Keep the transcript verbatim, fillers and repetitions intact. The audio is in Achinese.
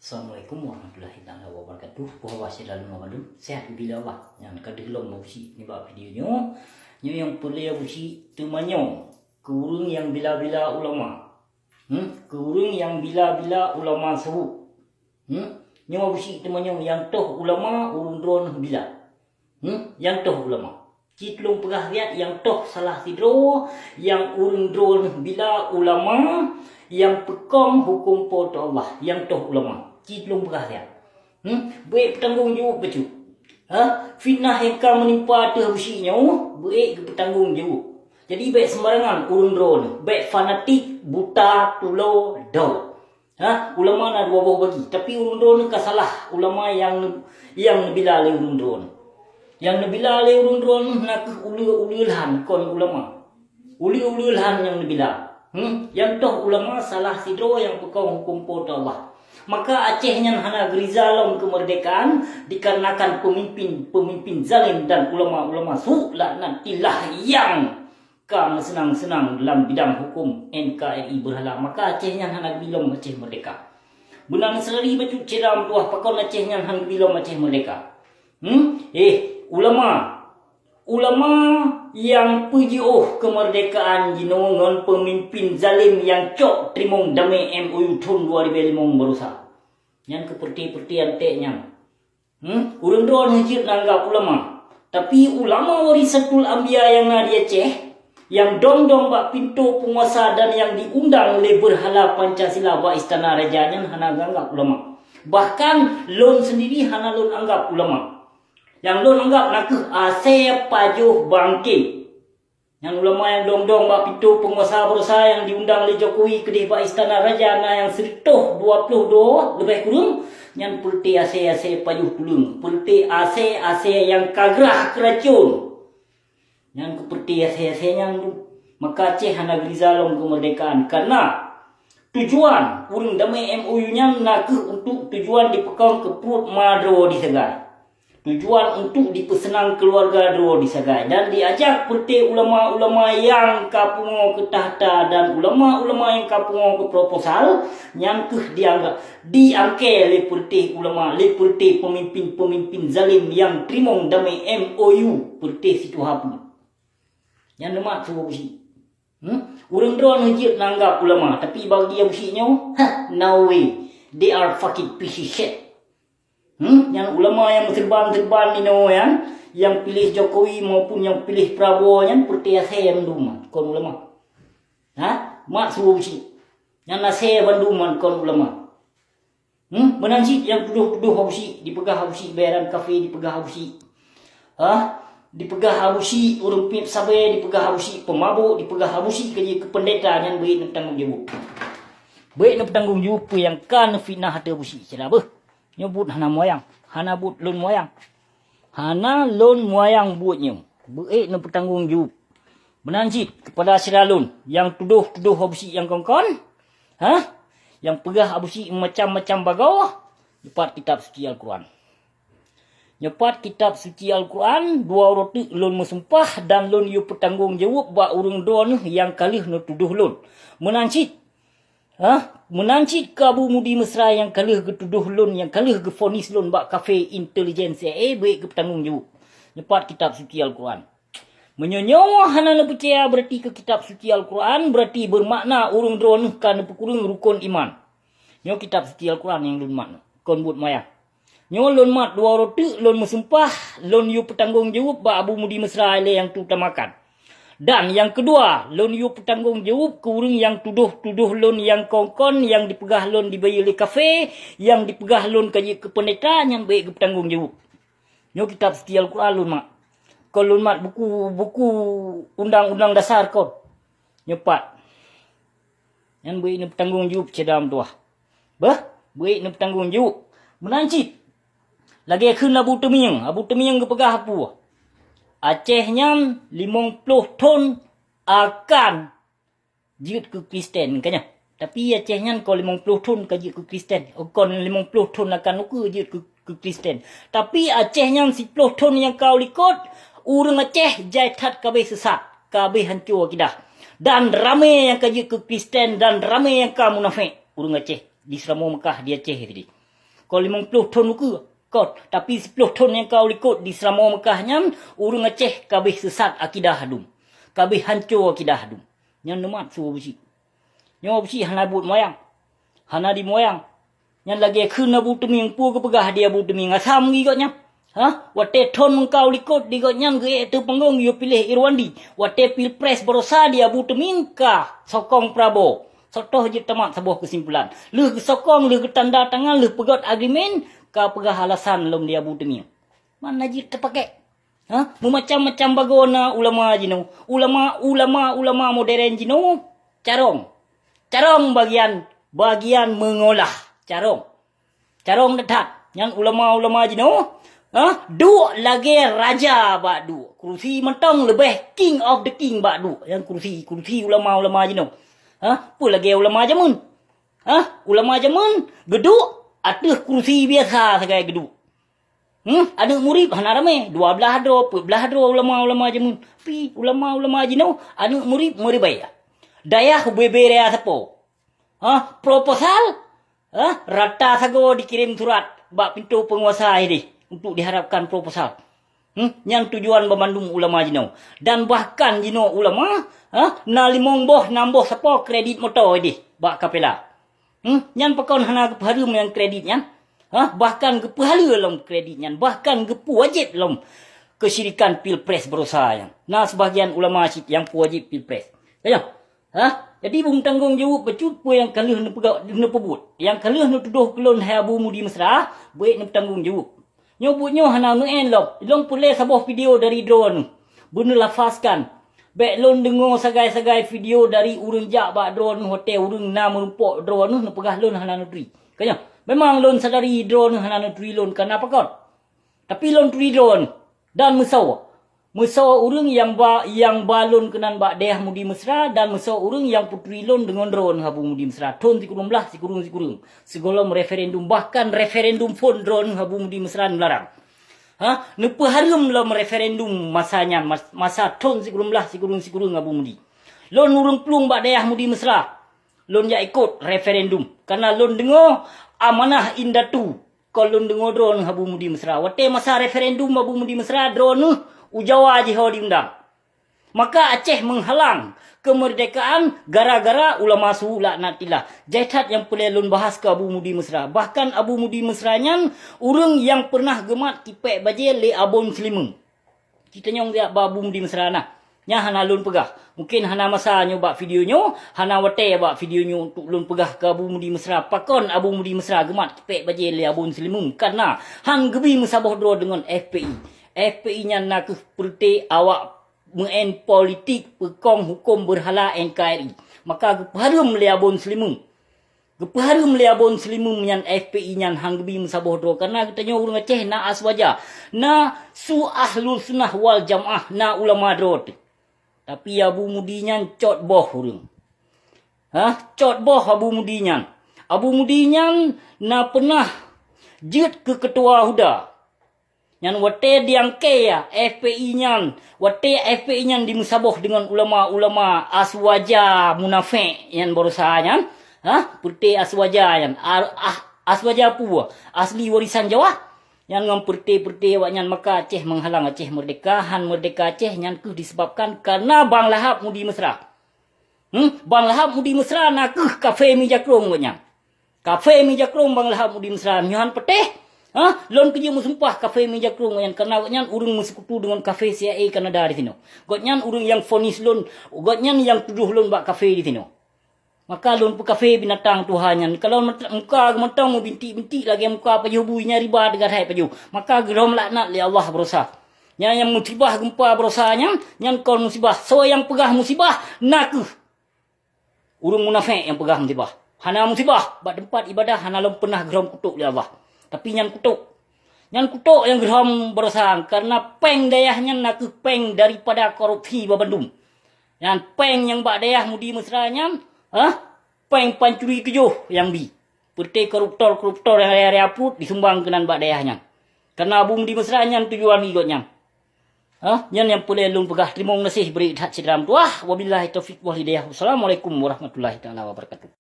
Assalamualaikum warahmatullahi taala wabarakatuh. Puhaba syedara lôn mandum, sehat geubila Allah. Nyan ka deuh lom Abusyik nibak video nyoe. Nyoe nyang peureulée Abusyik teumanyong keu ureuëng nyang bila-bila ulama. Hmm? Keu ureuëng nyang bila-bila ulama seuhuk. Hmm? Nyoe Abusyik teumanyong nyang toh ulama ureuëng droeneuh bila. Hmm? Nyang toh ulama. Ci tulông peugah riat nyang toh salah sidroe nyang ureuëng droeneuh bila ulama nyang peukong huköm Po teu Allah, nyang toh ulama. Ci tulông peugah riat. Hmm? Beuék peutanggong jaweueb bacut. Ha? Fitnah nyang ka meunimpa ateueh Abusyik nyoe, beuék geupeutanggong jaweueb. Jadi bèk seumbarangan ureuëng droeneuh, bèk fanatik buta tulo dau. Ha, ulama na dua boh bagi, tapi ureuëng droeneuh ka salah ulama nyang neu-, nyang neubila lé ureuëng droeneuh. Nyang neubila lé ureuëng droeneuh na kheueh uleue-uleue lhan kon ulama. Uleue-uleue lhan nyang neubila. Hmm, nyang toh ulama salah sidroe nyang peukong huköm Po teu Allah. Maka Aceh nyan hana geuriza lom keumeurdekaan dikarenakan peumimpin-peumimpin zalim dan ulama-ulama su laknatillah nyang ka meuseunang-seunang lam bidang huköm N K R I beurhala, maka Aceh nyan hana geubri lom Aceh meurdeka. Beuna neuseulari bacut syedara meutuwah, pakon Aceh nyan hana geubri lom Aceh meurdeka? Hmm? Eh, ulama! Ulama nyang peujiôh keumeurdekaan jinoe ngon peumimpin zalim nyang cok teurimong damé M O U thon dua ribèe limong barosa. Nyan keupeureuté-peureuté antek nyan. Hmm? Ureuëng droeneuh jeuet neuanggab ulama. Tapi ulama warisatul anbiya nyang na di Aceh, nyang dong-dong bak pintoe peunguasa dan nyang diundang lé beurhala Pancasila bak istana raja nyan hana geuanggab ulama. Bahkan lôn seundiri hana lôn anggab ulama. Nyang lôn anggab na kheueh asèe pajoh bangke. Nyan ulama nyang dong-dong bak pintoe peunguasa barosa nyang diundang lé Jokowi keudeh bak istana raja na nyang sireutoh dua ploh dua leubeh kureueng, nyan peureuté asèe-asèe pajoh tuleueng, peureuté asèe-asèe nyang ka grah keuracon. Nyan keupeureuté asèe-asèe nyan tu, maka Aceh hana geuriza lom keumeurdekaan. Kareuna tujuan ureuëng damé M O U nyan na kheueh untuk tujuan dipeukong keu pruet ma droe di sagai. Tujuan untuk dipeuseunang keuluwarga droe di sagai dan diajak peureuté ulama-ulama nyang ka pungo keu takhta dan ulama-ulama nyang ka pungo keu proposal nyan kheueh dianggap, diangkée lé peureuté ulama, lé peureuté peumimpin-peumimpin zalim nyang teurimong damé M O U peureuté situha pun. Nyan leumat su Abusyik. Hmm? Ureuëng droeneuh jeuet neuanggab ulama, tapi bagi Abusyik nyoe, ha, no way. They are fucking piece of shit. Hmm? Nyan ulama nyang meuseureuban-seureuban inoe nyan, nyang piléh Jokowi maupun nyang piléh Prabowo nyan peureuté asèe bandum kon ulama. Ha? Mat su Abusyik. Nyan asèe bandum kon ulama. Hmm? Meunan cit nyang tudoh-tudoh Abusyik, dipeugah Abusyik bayaran kafé, dipeugah Abusyik, ha? Dipeugah Abusyik ureuëng piep sabé, dipeugah Abusyik peumabôk, dipeugah Abusyik keujeuet keu peundeta, nyan beuék neupeutanggong jaweueb. Beuék neupeutanggong jaweueb peue nyang ka neufitnah ateueh Abusyik syedara beuh. Nyoe buet hana muayang, hana buet lôn muayang. Hana lôn muayang buet nyoe. Beuék neupeutanggong jaweueb. Meunan cit keupada syedara lôn nyang tudoh-tudoh Abusyik nyang kon-kon, ha? Nyang peugah Abusyik macam-macam bagoe, nyoe pat kitab suci Al-Quran. Nyoe pat kitab suci Al-Quran, dua uroe teuk lôn meusumpah dan lôn yue peutanggong jaweueb bak ureuëng droeneuh nyang ka lheueh neutudoh lôn. Meunan cit, ha? Meunan cit keu Abu Mudi Mesra nyang ka lheueh geutudoh lôn, nyang ka lheueh geufonis lôn bak kafé intelijen C I A, beuék geupeutanggong jaweueb. Nyoe pat kitab suci Al-Quran. Meunyoe nyoe hana neupeucaya, beurati keu kitab suci Al-Quran, beurati beumakna ureuëng droeneuh ka neupeukureueng rukon iman. Nyoe kitab suci Al-Quran nyang lôn mat, kon buet muayang. Nyoe lôn mat dua uroe teuk lôn meusumpah, lôn yue peutanggong jaweueb bak Abu Mudi Mesra ilée nyang terutamakan. Dan nyang keudua, lôn yue peutanggong jaweueb keu ureuëng nyang tudoh-tudoh lôn nyang kon-kon, nyang dipeugah lôn dibayeue lé kafé, nyang dipeugah lôn ka jeuet keu peundeta, nyan beuék geupeutanggong jaweueb. Nyoe kitab suci Al-Quran lôn mat. Kon lôn mat buku, buku undang-undang dasar kon. Nyoe pat. Nyan beuék neupeutanggong jaweueb syedara meutuwah. Beuh, beuék neupeutanggong jaweueb. Meunan cit. Lagée kheun Abu Teumieng, Abu Teumieng geupeugah peue? Aceh nyan limong ploh thon akan jeuet keu Kristen, ka nyan. Tapi Aceh nyan kon limong ploh thon ka jeuet keu Kristen. Oh, kon limong ploh thon akan ukeue jeuet keu, keu Kristen. Tapi Aceh nyan siploh thon nyang ka u likot, ureuëng Aceh jai that ka abéh seusat, ka abéh hanco akidah. Dan ramé nyang ka jeuet keu Kristen dan ramé nyang ka munafék ureuëng Aceh di Seuramoe Meukah di Aceh tadi. Kon limong ploh thon ukeue, kon. Tapi siploh thon nyang ka u likot di Seuramoe Meukah nyan, ureuëng Aceh ka abéh seusat akidah dum. Ka abéh hanco akidah dum. Nyan neumat su Abusyik. Nyoe Abusyik hana buet moyang. Hana di moyang. Nyan lagée kheun Abu Teuming, peue geupeugah di Abu Teuming, asam geuh gobnyan. Ha? Watée thon meungka u likot di gobnyan geuék teuh panggong geuyue piléh Irwandi. Watée pilpres barosa di Abu Teuming ka sokong Prabowo. Soe toh jeuet tamat saboh keusimpulan. Lheueh geusokong, lheueh geutanda tangan, lheueh peugöt agreement, ka peugah alasan lom di Abu Teuming. Mana jeuet teupaké? Ha? Meumacam-macam bagoe na ulama jinoe. Ulama, ulama, ulama modern jinoe carông. Carông bagian, bagian meungolah. Carông. Carông that-that. Nyan ulama-ulama jinoe, ha? Duek lagée raja bak duek. Kurusi mantong leubeh king of the king bak duek. Nyan kurusi, kurusi ulama-ulama jinoe. Ha? Peue lagée ulama jameun? Ha? Ulama jameun geuduek ateueh kurusi biasa sagai geuduek. Hmm, aneuëk murit hana ramé, dua blaih droe, peuet blaih droe ulama-ulama jameun. Pi ulama-ulama jinoe, aneuëk murit meuribèe. Dayah bubé-bé raya sapo. Ha, proposal? Ha, rata sagoe dikirém surat bak pintoe peunguasa idéh untuk diharapkan proposal. Hmm, nyan tujuan banmandum ulama jinoe. Dan bahkan jinoe ulama, ha, na limong boh, nam boh sapo kredit moto idéh bak Kapela. Hmm, nyan pakon hana geupeuhareuem nyang kredit nyan? Ha, bahkan geupeuhaleue lom kredit nyan, bahkan geupeuwajéb lom keusyirikan pilpres barosa nyan. Na seubahagian ulama cit nyang peuwajéb pilpres. Ka nyoe? Ha? Jadi beumeutanggong jaweueb bacut peue nyang ka lheueh neupeugah, neupeubuet. Nyang ka lheueh neutudôh keu lôn hai Abu Mudi Mesra, beuék neupeutanggong jaweueb. Nyoe buet nyoe hana meu'en lom. Lôn peureulée saboh video dari droeneuh. Beuneulafazkan. Bék lôn deungoe sagai-sagai video dari ureuëng jak bak droeneuh watée ureuëng na meurumpok droeneuh neupeugah lôn hana neuturi. Ka nyoe, memang lôn sadari droeneuh hana neuturi lôn kana pakon. Tapi lôn turi droeneuh dan meusoe. Meusoe ureuëng nyang ba, nyang ba lôn keunan bak dayah Mudi Mesra dan meusoe ureuëng nyang peuturi lôn deungon droeneuh Abu Mudi Mesra. Thon sikureueng blaih sikureueng-sikureueng. Sigohlom referendum, bahkan referendum phon droeneuh Abu Mudi Mesra neularang. Ha? Neupeuhareuem lom referendum masa nyan, mas-, masa thon sikureueng blaih sikureueng-sikureueng Abu Mudi. Lôn ureuëng plueng bak dayah Mudi Mesra. Lôn jak ikot referendum. Kana lôn deungoe amanah indatu. Kon lôn deungoe droeneuh Abu Mudi Mesra. Watée masa referendum Abu Mudi Mesra, droeneuh u Jawa jiho diundang. Maka Aceh meuhalang keumeurdekaan gara-gara ulama su laknatillah. Jai that nyang peureulée lôn bahas keu Abu Mudi Mesra. Bahkan Abu Mudi Mesra nyan ureuëng nyang peureunah geumat kipék bajée lé Abon Seulimeum. Citanyong jak bak Abu Mudi Mesra na. Nyan hana lôn peugah. Mungken hana masa nyoe bak video nyoe, hana watée bak video nyoe untuk lôn peugah keu Abu Mudi Mesra. Pakon Abu Mudi Mesra geumat kipék bajée lé Abon Seulimeum. Kana han geubi meusaboh droe deungon F P I. F P I nyan na kheueh peureute awak meu'en politik peukong huköm beurhala N K R I. Maka geupeuhareuem lé Abon Seulimeum. Geupeuhareuem lé Abon Seulimeum nyan F P I nyan han geubi meusaboh droe. Kana geutanyoe ureuëng Aceh na Aswaja. Na su Ahlus Sunnah wal Jamaah, na ulama droe teuh. Tapi Abu Mudi nyan cot boh ureuëng. Ha? Cot boh Abu Mudi nyan. Abu Mudi nyan na peureunah jeuet keu keutua huda. Nyan watée diangkée F P I nyan, watée F P I nyan dimeusaboh deungon ulama-ulama Aswaja munafék nyan barosa nyan, ha? Peureute Aswaja nyan, a-, ah, Aswaja peue? Asli warisan Jawa. Nyan ngon peureute-peureute awaknyan maka Aceh meuhalang Aceh meurdeka, han meurdeka Aceh nyan kheueh disebabkan karena Bang Lahab Mudi Mesra. Hmm? Bang Lahab Mudi Mesra na kheueh kafé mijakrong gobnyan. Kafé mijakrong Bang Lahab Mudi Mesra nyoe han peuteh. Ha? Lôn keujeuet meusumpah kafé mijakrong gobnyan, karena gobnyan ureuëng meusekutu deungon kafé C I A Kanada di sinoe. Gobnyan ureuëng nyang fonis lôn, gobnyan nyang tudoh lôn bak kafé di sinoe. Maka lôn peukafé binatang tuha nyan. Kalau muka geumontong meubintik-bintik lagée muka pajoh bui nyan riba teugadai pajoh. Maka geurhom laknat lé Allah barosa. Nyan nyang musibah geumpa barosa nyan, nyan kon musibah. Soe nyang peugah musibah, na kheueh ureuëng munafék nyang peugah musibah. Hana musibah, bak teumpat ibadah hana lom peunah geurhom kutok lé Allah. Tapi nyan kutok. Nyan kutok nyang geurhom barosa, karena péng dayah nyan na kheueh péng daripada korupsi babandum. Nyan péng nyang bak dayah Mudi Mesra nyan, ha? Péng pancuri tujoh nyang bi. Peureute koruptor-koruptor nyang raya-raya pruet disumbang keunan bak dayah nyan. Karena Abu Mudi Mesra nyan tujuan igot nyan. Ha? Nyan nyang peureulée lôn peugah. Teurimong gaséh bri that syedara meutuwah. Wabillahi taufiq wal hidayah. Wassalamualaikum warahmatullahi taala wabarakatuh.